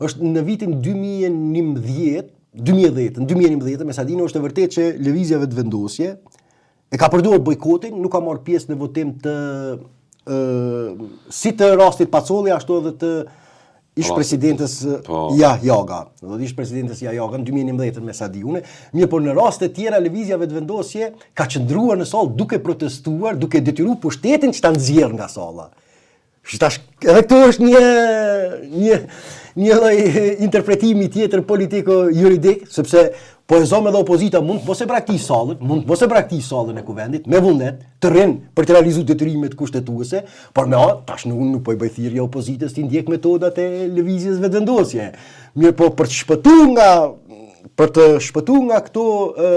Është në vitin 2011, 2010, në 2011, me sa di unë është e vërtetë që Lëvizja Vetëvendosje e ka përdorur bojkotin, nuk ka marrë pjesë në votim të ë si të rastit Pacolli ashtu edhe të ish presidentes po. Jahjaga, do të ish presidentes Jahjaga në 2011 me sa di unë, mirëpo në raste të tjera Lëvizja Vetëvendosje ka qëndruar në sallë duke protestuar, duke detyruar pushtetin që ta nxjerr nga salla. Që tash, edhe këtu është një një një lloj interpretimi tjetër politiko juridik, sepse po e zëmë edhe opozita mund të mos e braktisë sallën, mund të mos e braktisë sallën e kuvendit me vullnet, të rrin për të realizuar detyrimet kushtetuese, por me atë tash nuk nuk po i bëj thirrje opozitës të ndjek metodat e lëvizjes Vetëvendosje. Mirëpo për të shpëtuar nga për të shpëtuar nga këto ë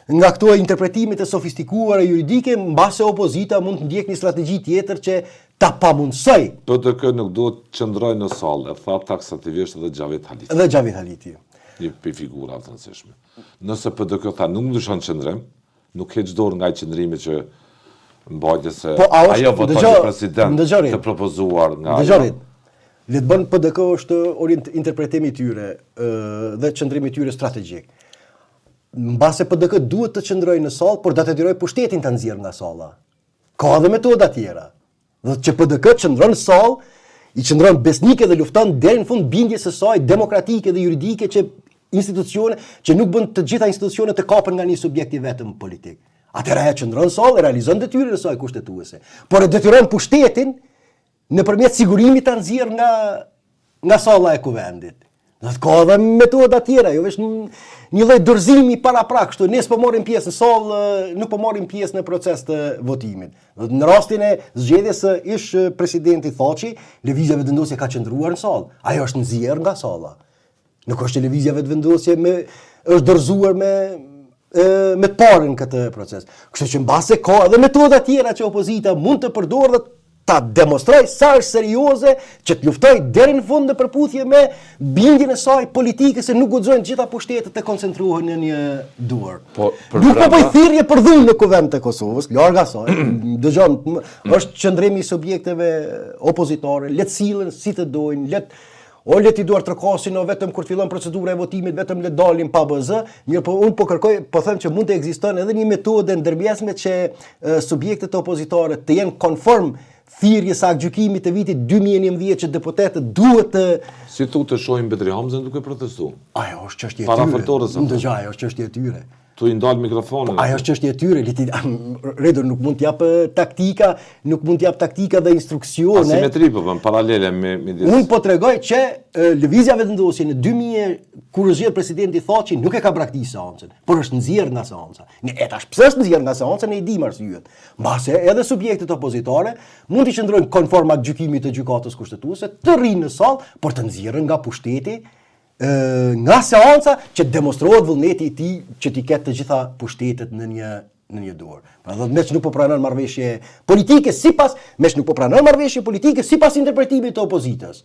Nga këto interpretime të sofistikuara juridike, mbase opozita mund të ndjekë një strategji tjetër që ta pamundësojë. PDK nuk duhet të qëndrojë në sallë, e tha taksativisht edhe Xhavit Haliti. Edhe Xhavit Haliti. Një prej figurave të rëndësishme. Nëse PDK tha nuk ndryshon qëndrim, nuk heq dorë nga ai qëndrimi që mbajti se po, a ajo voton një president të propozuar nga ajo. Le të bën PDK është orient interpretimi i tyre dhe qëndrimi i tyre strategjik. Mbase PDK duhet të qëndrojë në sallë, por do të detyrojë pushtetin ta nxjerrë nga salla. Ka edhe metoda tjera. Do të që PDK qëndron në sallë, i qëndron besnike dhe lufton deri në fund bindjes së saj demokratike dhe juridike që institucione që nuk bën të gjitha institucionet të kapen nga një subjekt i vetëm politik. Atëherë ajo qëndron në sallë, realizon detyrën e saj kushtetuese, por e detyron pushtetin nëpërmjet sigurimit ta nxjerr nga nga salla e kuvendit. Do të ka edhe metoda tjera, jo veç një lloj dorëzimi paraprak, kështu ne s'po marrim pjesë në sallë, nuk po marrim pjesë në proces të votimit. Do të në rastin e zgjedhjes së ish presidentit Thaçi, Lëvizja Vetëvendosje ka qëndruar në sallë. Ajo është nxjerr nga salla. Nuk është që Lëvizja Vetëvendosje me është dorëzuar me e, me të parën këtë proces. Kështu që mbase ka edhe metoda tjera që opozita mund të përdorë dhe ta demonstrojë sa është serioze që të luftojë deri në fund në përputhje me bindjen e saj politike se nuk guxojnë të gjitha pushtetet të koncentrohen në një duar. Po, për nuk po bëj thirrje për dhunë në Kuvend të Kosovës, larg asaj. Dëgjon, është qëndrimi i subjekteve opozitare, le të sillen si të dojnë, le të O le t'i duartrokasin o vetëm kur të fillon procedura e votimit, vetëm le dalin pa BZ, mirëpo unë po kërkoj, po them që mund të ekziston edhe një metodë ndërmjetme që subjektet opozitare të jenë konform thirrjes së aktgjykimit të vitit 2011 që deputetët duhet të Si thu të shohim Bedri Hamzën duke protestu? Ajo është çështje e tyre. Para foltores. Ndëgjo, ajo është çështje e tyre. Tu i ndal mikrofonin. Po, ajo është çështje e tyre, le ti Redo nuk mund të jap taktika, nuk mund të jap taktika dhe instruksione. Asimetri po bën paralele me midis. Unë po tregoj që Lëvizja Vetëvendosje në 2000 kur u zgjedh presidenti Thaçi nuk e ka braktisur seancën, por është nxjerr nga seanca. Ne e tash pse është nxjerr nga seanca ne i dimë arsyet. Mbase edhe subjektet opozitare mund të qëndrojnë konform aktgjykimit të gjykatës kushtetuese, të rrinë në sallë, por të nxjerrën nga pushteti nga seanca që demonstrohet vullneti i tij që t'i ketë të gjitha pushtetet në një në një dorë. Pra do të meqë nuk po pranon marrëveshje politike sipas, meqë nuk po pranon marrëveshje politike sipas interpretimit të opozitës.